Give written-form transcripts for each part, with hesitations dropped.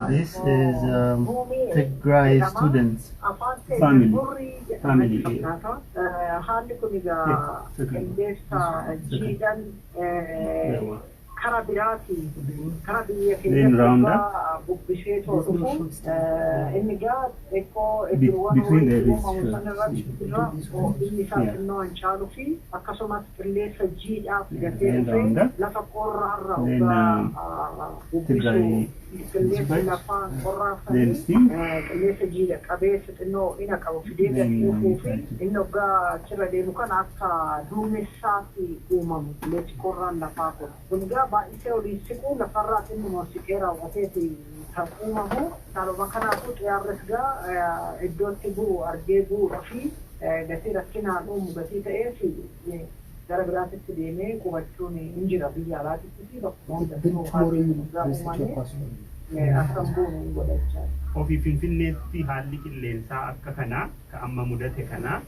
This is Tigray students Afaan keenya family. Hurrii Family, jedhamanii fakkaata. Haalli kun egaa Yeah, qilleensa jiidhaan Yeah. kara biraatiin kara biyya Then round up. keenya bubbisee too dhufu inni egaa xiqqoo iddoowwan Between there is uumamu sanarratti irra inni isaa xinnoo hin caaluu fi akkasumas qilleensa jiidhaa fidatee Then round dhufee up. Lafa qorraarra Then, ogaa bubbisu Tigray qilleensi dispatch. lafaa qorraa Then sanii steam. Qilleensa jiidha qabeessa xinnoo ina qabu fidee Then, gadi dhufuu fi try to- inni hoggaa achirra deemu kana akka duumessaatti uumamu qilleensi qorraan lafaa kun. Kun egaa baay'isee olii siquu lafarraa xinnuma siqee raawwateeti kan uumamu. Sababa kanaafuu xiyyaarris egaa iddootti bu'u argee bu'uudha fi gatii rakkinaan uumu gatii ta'eef gara biraatitti deemee qubachuun hin jira biyya alaatitti fi bakkuma hundattuu haalli kun uumamee akka hin buune hin godhachaa. Ofii Finfinneetti haalli qilleensaa akka kanaa ka amma mudate kanaa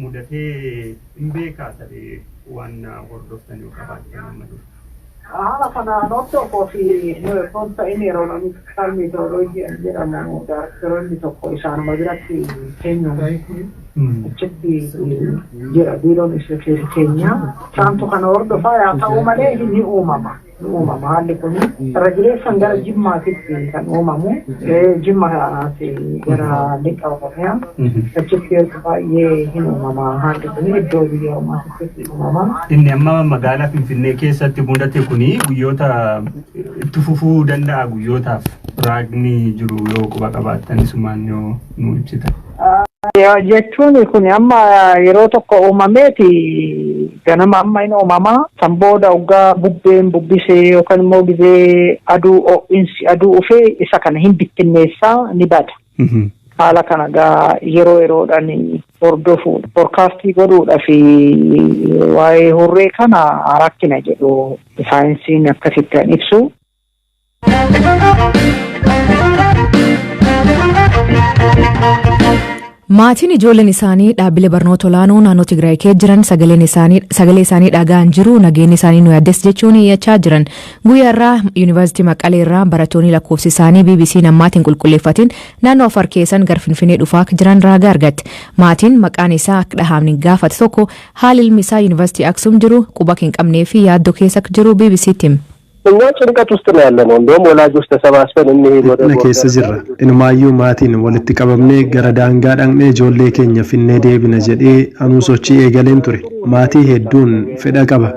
mudatee hin beekaa ta'e waan hordoftan yoo qabaattan amma dura. Haala kanaan hordofuu fi osoo ta'in aeronautical meteorology jedhamu daayrektaroonni tokko isaanuma biratti keenyu achitti jira biiroon isa keenya isaantu kana hordofaa yaa ta'u malee ni uumama. Ni uumama haalli kun irra jireessan gara Jimmaatitti kan uumamu Jimma gara lixa Oromiyaa achitti yeroo baay'ee hin uumama haalli kun iddoo biyya ormaatitti uumama. Inni amma magaalaa Finfinnee keessatti mudate kuni guyyoota itti fufuu danda'a guyyootaaf raagni jiru yoo quba qabaattan isumaan yoo nu ibsitan. Jechuun kun amma yeroo tokko uumameeti ganama amma inni uumamaa san booda hoggaa bubbeen bubbisee yookaan immoo gizee aduu ho'insi aduu ufee isa kana hin bittinneessaa ni bada. Haala kana gaa yeroo yeroodhaan hordofuudha. Forecast godhuudha fi waa'ee hurree kana rakkina jedhu saayinsiin akkasitti kan ibsu. Maatiin ijoolleen isaanii dhaabbilee barnoota olaanoo naannoo Tigraay keessa jiran sagaleen isaanii sagalee isaanii dhaga'an jiru nageenyi isaanii nu yaaddes jechuun iyyachaa jiran. Guyyaa irraa Yuunivarsiitii Maqalee irraa barattoonni lakkoofsi isaanii BBC ammaatiin qulqulleeffatin naannoo Afar keessan gara Finfinnee dhufaa akka jiran raagaa argatte. Maatiin maqaan isaa akka dhahamni gaafate tokko haala ilmi isaa Yuunivarsiitii Aksum jiru quba hin qabnee fi yaaddoo keessa akka jiru BBCtti hime. እኛ ጭንቀት ውስጥ ነው ያለ ነው። እንደውም ወላጆች ተሰባስበን እንሄድ ወደ Dhiphina keessa jirra. Inumaayyuu maatiin walitti qabamnee gara daangaa dhaqnee ijoollee keenya finnee deebina jedhee anuu sochii eegaleen ture. Maatii hedduun fedha qaba.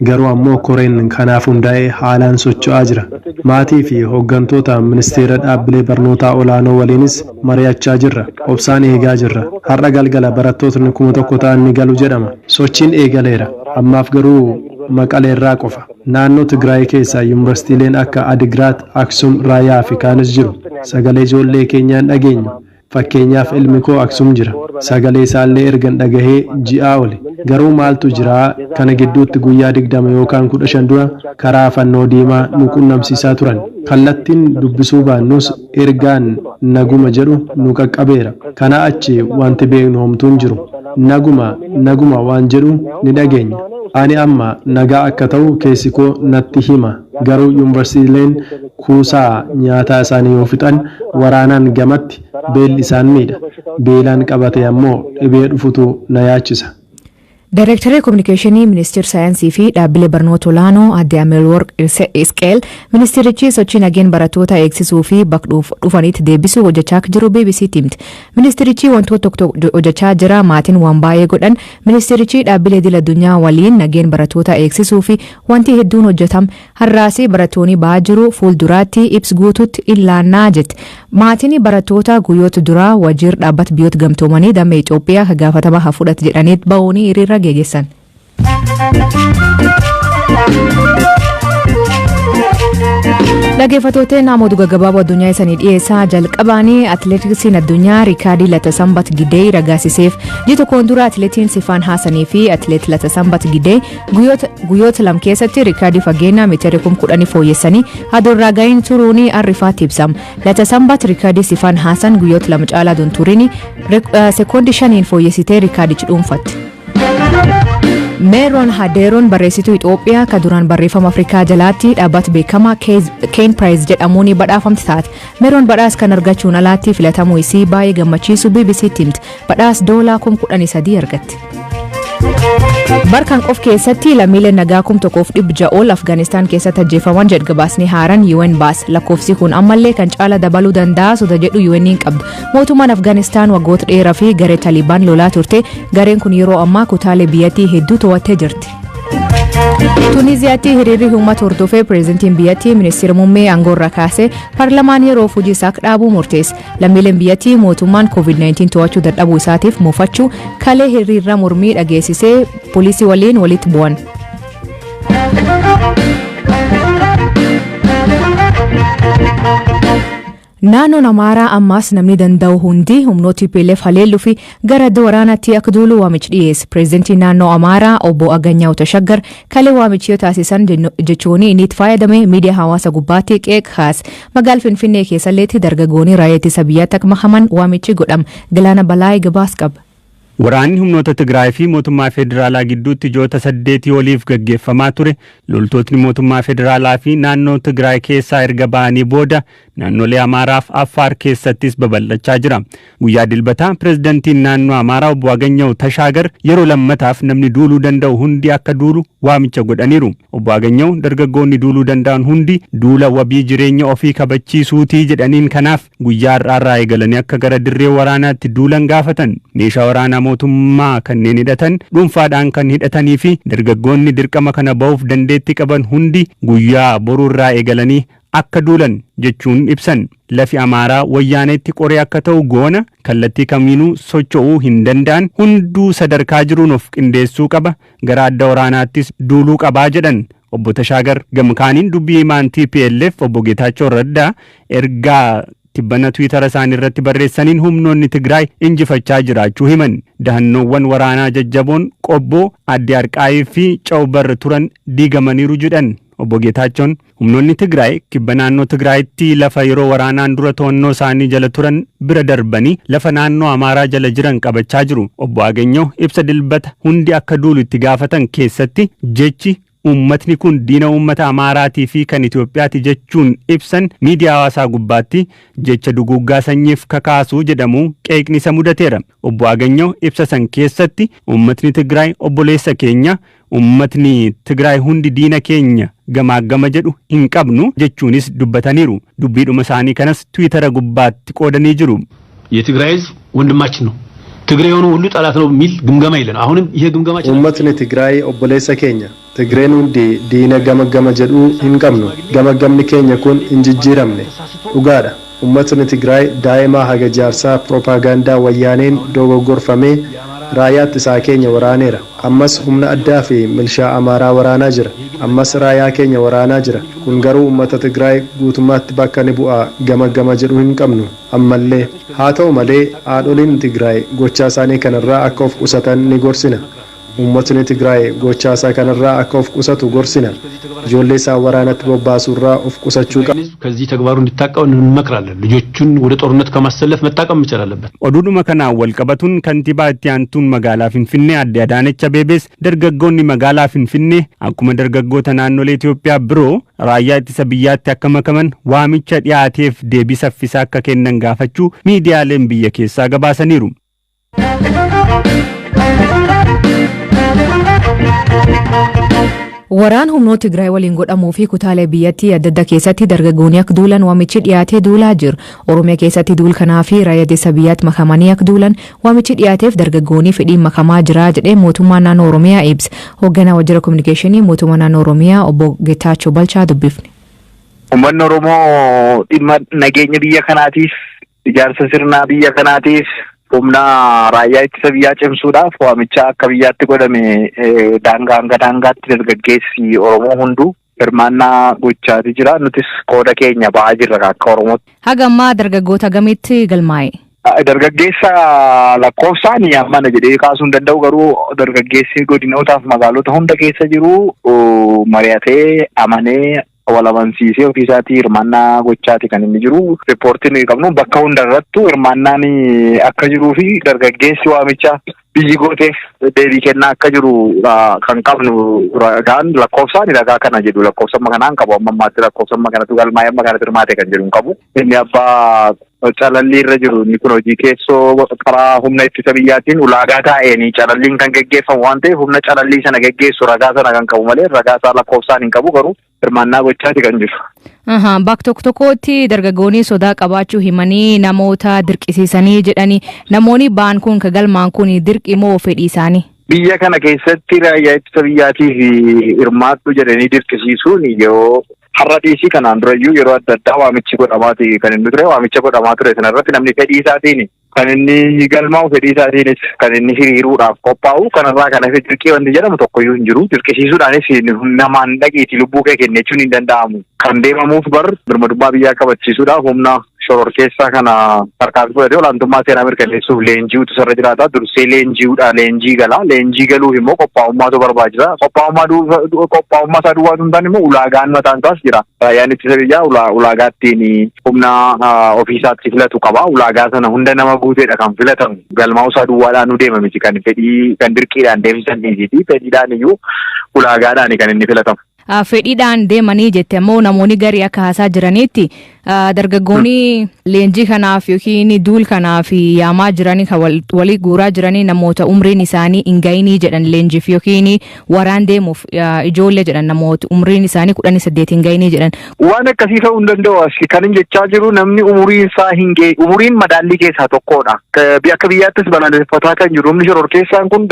Garuu ammoo koreen kanaaf hundaa'ee haalaan socho'aa jira. Maatii fi hooggantoota ministeera dhaabbilee barnootaa olaanoo waliinis mari'achaa jirra. Obsaan eegaa jirra. Har'a galgala barattootni 1000 ta'an ni galu jedhama. Sochiin eegaleera. Ammaaf garuu Maqaleerraa qofa. Naannoo Tigraay keessaa yuunivarsiitiileen akka Adigiraat, Aksum, Raayaa fi kaanis jiru. Sagalee ijoollee keenyaan dhageenyu. Fakkeenyaaf ilmi koo Aksum jira. Sagalee isaallee ergan dhagahee ji'aa oli. Garuu maaltu jiraa kana gidduutti guyyaa 20 yookaan 15 dura karaa fannoo diimaa nu qunnamsiisaa turan. Kallattiin dubbisuu baannus ergaan naguma jedhu nu qaqqabeera. Kana achi wanti beeknu homtuu hin jiru. Naguma naguma waan jedhu ni dhageenya. Ani amma nagaa akka ta'u keessi koo natti hima. Garuu yuunivarsiitiileen kuusaa nyaataa isaanii yoo fixan waraanaan gamatti beelli isaan miidha. Beelaan qabate ammoo dhibee dhufutu na yaachisa. Daayireektarri Kominikeeshinii Ministeera Saayinsii fi Dhaabbilee Barnoota Olaanoo Aadde Ameelworq Isqeel ministeerichi sochii nageen barattoota eegsisuu fi bakka dhufanitti deebisuu hojjechaa akka jiru BBCtti himte. Ministeerichi wantoota tokko hojjechaa jira maatiin waan baay'ee godhan ministeerichi dhaabbilee idil addunyaa waliin nageen barattoota eegsisuu fi wanti hedduun hojjetam har'aas barattoonni ba'aa jiru fuulduraatti ibs guutuutti ilaannaa jette. Maatiin barattoota guyyoota duraa waajjira dhaabbata biyyoota gamtoomanii damee Itoophiyaa gaafatama haa fudhatu jedhanii ba'uun hiriira geggeessan. Dhaggeeffattoota namoota gaggabaaboo addunyaa isanii dhiyeessaa jalqabaanii atileetiksiin addunyaa riikaardii Latasambat Gidee ragaasiseef ji'a tokkoon dura atileetiin Sifaan Haasanii fi atileet Latasambat Gidee guyyoota 2 keessatti riikaardii fageenya meetira 10,000 fooyyessanii aduurraa gahiin turuun arrifaatti ibsama. Latasambat riikaardii Sifaan Haasan guyyoota 2 caalaa aduun turiin sekoondii 5n fooyyessitee riikaardichi dhuunfatte. Meeroon Hadeeroon barreessituu Itoophiyaa ka duraan barreeffama Afrikaa jalaatti dhaabbata beekamaa Caine Prize jedhamuun badhaafamti taate. Meeroon badhaas kan argachuun alaatti filatamuu isii baay'ee gammachiisu BBCtti himte. Badhaas doolaa 13,000 argatte. Barkan qof keessatti lammiileen nagaa 1,600 ol Afgaanistaan keessatti ajjeefaman jedhu gabaasni haaraan UN baase. Lakkoofsi kun ammallee kan caala dabaluu danda'a soda jedhu UN hin qabdu. Mootummaan Afgaanistaan waggoota dheeraa fi garee Taliibaan lolaa turte. Gareen kun yeroo ammaa kutaalee biyyattii hedduu to'attee jirti. Tuniziyaatti hiriirri uummata hordofee pireezidantiin biyyattii ministeera muummee aangoo irraa kaasee paarlamaan yeroo hojii isaa akka dhaabuu murteesse. Lammiileen biyyattii mootummaan COVID-19 to'achuu dadhabuu isaatiif muufachuu kalee hiriirra mormii dhageessisee poolisii waliin walitti bu'an. Naannoon Amaaraa ammaas namni danda'u hundi humnoota TPLF haleelluu fi gara adda waraanaatti akka duulu waamichi dhiyeesse. Pireezidantiin naannoo Amaaraa obbo Aganyaw Tashaggar kalee waamichi yoo taasisan jechuun inni itti fayyadame miidiyaa hawaasaa gubbaatti qeeqa kaase. Magaala Finfinnee keessalleetti dargaggoonni raayyaa ittisa biyyaatti akka makaman waamichi godhama. Galaana Balaayee gabaas qaba. Waraanni humnoota Tigraay fi mootummaa federaalaa gidduutti ji'oota 8 oliif gaggeeffamaa ture loltootni mootummaa federaalaa fi naannoo Tigraay keessaa erga ba'anii booda naannolee Amaaraa fi Affaar keessattis babal'achaa jira. Guyyaa Dilbataa pireezidantiin naannoo Amaaraa obbo Aganyaw Tashaagar yeroo lammataaf namni duuluu danda'u hundi akka duulu waamicha godhaniiru. Obbo Aganyaw dargaggoonni duuluu danda'an hundi duula wabii jireenya ofii kabachiisuutii jedhaniin kanaaf guyyaa har'aarraa eegalanii akka gara dirree waraanaatti duulan gaafatan. Meeshaa waraanaa mootummaa kanneen hidhatan, dhuunfaadhaan kan hidhatanii fi dargaggoonni dirqama kana ba'uuf dandeettii qaban hundi guyyaa boruurraa eegalanii akka duulan jechuun ibsan. Lafi Amaaraa wayyaaneetti qoree akka ta'u goona, kallattii kamiinuu socho'uu hin danda'an, hunduu sadarkaa jiruun of qindeessuu qaba, gara adda waraanaattis duuluu qabaa jedhan. Obbo Tashaagar gamkaaniin dubbii himaan TPLF obbo Geetaachoo Raddaa ergaa tibbana Tiwiitara isaanii irratti barreessaniin humnoonni Tigraay injifachaa jiraachuu himan. Dahannoowwan waraanaa jajjaboon Qobboo, Addi Arqaayii fi Cawbar turan diigamaniiru jedhan. Obbo Geetaachoon humnoonni Tigraay kibba naannoo Tigraayitti lafa yeroo waraanaan dura to'annoo isaanii jala turan bira darbanii lafa naannoo Amaaraa jala jiran qabachaa jiru. Obbo Aganyaw ibsa Dilbata hundi akka duulu itti gaafatan keessatti jechi uummatni kun diina uummata Amaaraatii fi kan Itoophiyaati jechuun ibsan miidiyaa hawaasaa gubbaatti jecha duguuggaa sanyiif kakaasuu jedhamu qeeqni isa mudateera. Obbo Aganyaw ibsa san keessatti uummatni Tigraay obboleessa keenya, uummatni Tigraay hundi diina keenya gamaagama jedhu hin qabnu jechuunis dubbataniiru. Dubbiidhuma isaanii kanas Tiwiitara gubbaatti qoodanii jiru. የትግራይ ህዝብ ወንድማችን ነው። ትግሬ የሆነ ሁሉ ጠላት ነው የሚል ግምገማ የለን። አሁንም ይሄ ግምገማችን Uummatni Tigraay obboleessa keenya. Tigreen hundi diina gama gama jedhuu hin qabnu. Gama gamni keenya kun hin jijjiiramne. Dhugaadha. Uummatni Tigraay daa'imaa haga jaarsaa piroopaagandaa wayyaaneen dogoggorfamee raayyaa ittisaa keenya waraaneera. Ammas humna addaa fi milishaa Amaaraa waraanaa jira. Ammas raayyaa keenya waraanaa jira. Kun garuu uummata Tigraay guutummaatti bakka ni bu'aa gama gama jedhu hin qabnu. Ammallee haa ta'u malee haadholiin Tigraay gochaa isaanii kanarraa akka of qusatan ni gorsina. Uummatni Tigraay gochaa isaa kanarraa akka of qusatu gorsina. Ijoollee isaa waraanatti bobbaasuurraa of qusachuu qaba. ከዚህ ተግባሩ እንዲታቀብ እንመክራለን። ልጆቹን ወደ ጦርነት ከማሰለፍ መታቀብ መቻል አለበት። Oduudhuma kanaan wal qabatuun kantiibaa itti aantuun magaalaa Finfinnee adde Adaanech Abeebees dargaggoonni magaalaa Finfinnee akkuma dargaggoota naannolee Itoophiyaa biroo raayyaa ittisa biyyaatti akka makaman waamicha dhiyaateef deebii saffisaa akka kennan gaafachuu miidiyaaleen biyya keessaa gabaasaniiru. Waraan humnoota Tigraay waliin godhamuu fi kutaalee biyyattii adda addaa keessatti dargaggoonni akka duulan waamichi dhiyaatee duulaa jiru. Oromiyaa keessatti duul kanaa fi raayyaa ittisa biyyaatti makamanii akka duulan waamichi dhiyaateef dargaggoonni fedhiin makamaa jira jedhee mootummaan naannoo Oromiyaa ibsa. Hoogganaa waajjira kominikeeshinii mootummaa naannoo Oromiyaa obbo Geetaachoo Balchaa dubbifne. Uummanni Oromoo dhimma nageenya biyya kanaatiif, ijaarsa sirnaa biyya kanaatiif, humna raayyaa ittisa biyyaa cimsuudhaaf waamicha akka biyyaatti godhame daangaa hanga daangaatti dargaggeessi Oromoo hunduu hirmaannaa gochaati jira. Nutis qooda keenya ba'aa jirra akka Oromootti. Haga ammaa dargaggoota gamitti galmaa'e? Dargaggeessa lakkoofsaan ammana jedhee kaasuu hin danda'u, garuu dargaggeessi godinootaaf magaalota hunda keessa jiru mari'atee amanee wal amansiisee ofii isaatii hirmaannaa gochaati kan inni jiru. Riippoortiin nuyi qabnu bakka hundarrattu hirmaannaan akka jiruu fi dargaggeessi waamicha Biyyi gooteef deebii kennaa akka jiru kan qabnu ragaan lakkoofsaan ragaa kana jedhu lakkoofsa amma kanaan qabu amma ammaatti lakkoofsa amma kanatu galmaa'ee amma kanatti hirmaate kan jedhu hin qabu. Inni abbaa calallii irra jiru inni kun hojii keessoo karaa humna ittisa biyyaatiin ulaagaa taa'een calalliin kan geggeeffamu waan ta'eef humna calallii sana geggeessu ragaa sana kan qabu malee ragaa isaa lakkoofsaan hin qabu garuu hirmaannaa gochaati kan jiru. Bakka tokko tokkotti dargaggoonni sodaa qabaachuu himanii namoota dirqisiisanii jedhanii namoonni ba'an kun ka galmaan kun dirqi moo fedhii isaanii? Biyya kana keessatti raayyaa ittisa biyyaatiif hirmaadhu jedhanii dirqisiisuun yoo har'a dhiisii kanaan durayyuu yeroo adda addaa waamichi godhamaati kan inni ture waamicha godhamaa ture sanarratti namni fedhii isaatiin kan inni galmaa'u fedhii isaatiinis kan inni hiriiruudhaaf qophaa'u kanarraa kan hafe dirqii wanti jedhamu tokkoyyuu hin jiru. Dirqisiisuudhaanis namaan dhaqiitii lubbuu kee kenni jechuun hin danda'amu. Kan deemamuuf bar birmadummaa biyyaa kabachiisuudhaaf humna shororkeessaa kana tarkaanfii fudhatee olaantummaa seeraa mirkaneessuuf leenji'uutu sarara jiraata. Dursee leenji'uudha leenjii gala. Leenjii galuuf immoo qophaa'ummaatu barbaachisa. Qophaa'ummaa isaa duwwaatu hin taane immoo ulaagaan mataan isaas jira. Raayyaan ittisa biyyaa ulaagaa ittiin humna ofiisaatti filatu qaba. Ulaagaa sana hunda nama guuteedha kan filatamu. Galmaa'uu isaa duwwaadhaan nu deema miti kan fedhii kan dirqiidhaan deemsisan dhiisiti. Fedhiidhaan iyyuu ulaagaadhaan kan inni filatamu. Fedhiidhaan deemanii jette ammoo namoonni garii akka haasaa jiranitti dargaggoonni leenjii kanaaf yookiin duul kanaaf yaamaa jiranii kan walii guuraa jiranii namoota umriin isaanii hin gahinii jedhan leenjiif yookiin waraan deemuuf ijoollee jedhan namoota umriin isaanii 18 hin gahinii jedhan. Waan akkasii ta'uu hin danda'u as kan hin jechaa jiru namni umuriin isaa hin gahe umuriin madaallii keessaa tokkodha. Akka biyyaattis balaaleffataa kan jiru humni shororkeessaan kun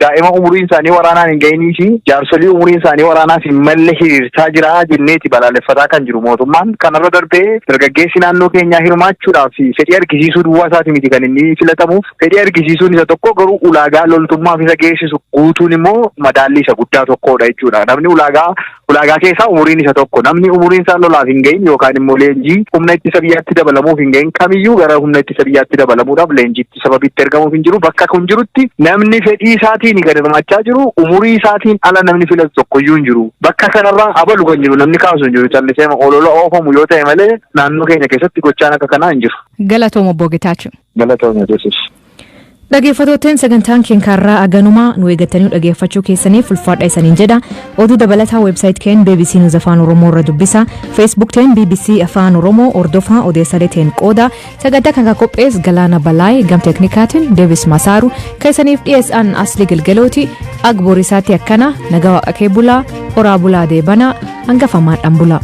daa'ima umuriin isaanii waraanaan hin gahinii fi jaarsolii umuriin isaanii waraanaaf hin malle hiriirsaa jira jenneeti balaaleffataa kan jiru mootummaan. Kanarra darbee dargaggeessi naannoo keenyaa hirmaachuudhaaf fedhii argisiisuu duwwaa isaati miti kan inni filatamuuf. Fedhii argisiisuun isa tokko garuu ulaagaa loltummaaf isa geessisu guutuun immoo madaallii isa guddaa tokkodha jechuudha. Namni ulaagaa keessaa umuriin isa tokko. Namni umuriin isaa lolaaf hin gahin yookaan immoo leenjii humna ittisa biyyaatti dabalamuuf hin gahin kamiyyuu gara humna ittisa biyyaatti dabalamuudhaaf leenjiitti sababiitti ergamuuf hin jiru. Bakka kun jirutti namni fedhii isaatiin kan hirmaachaa jiru umurii isaatiin ala namni filatu tokkoyyuu hin jiru. Bakka kanarraa abalu kan jiru namni kaasu hin jiru. Callisee olola oofamu yoo ta'e malee naannoo keenya keessatti gochaan akka kanaa hin jiru. Galatooma obbo Getaachoo. Galatooma Yesuus. Dhaggeeffattootni sagantaan keenyarraa aganumaa nu eeggatanii dhaggeeffachuu keessaniif ulfaadha isaniin jedha. Oduu dabalataa website keen BBC News Afaan Oromoo irra dubbisa. Facebook teen BBC Afaan Oromoo hordofaa odeessaalee teen qooda. Sagantaa kan qophees Galaana Balaay gam teeknikaatiin Deevis Masaaru kan isaniif dhiyeessan Asli Galgalooti. Agborisaatti akkana nagaa waaqa kee bulaa horaa bulaa deebanaa hangafamaadhaan bulaa.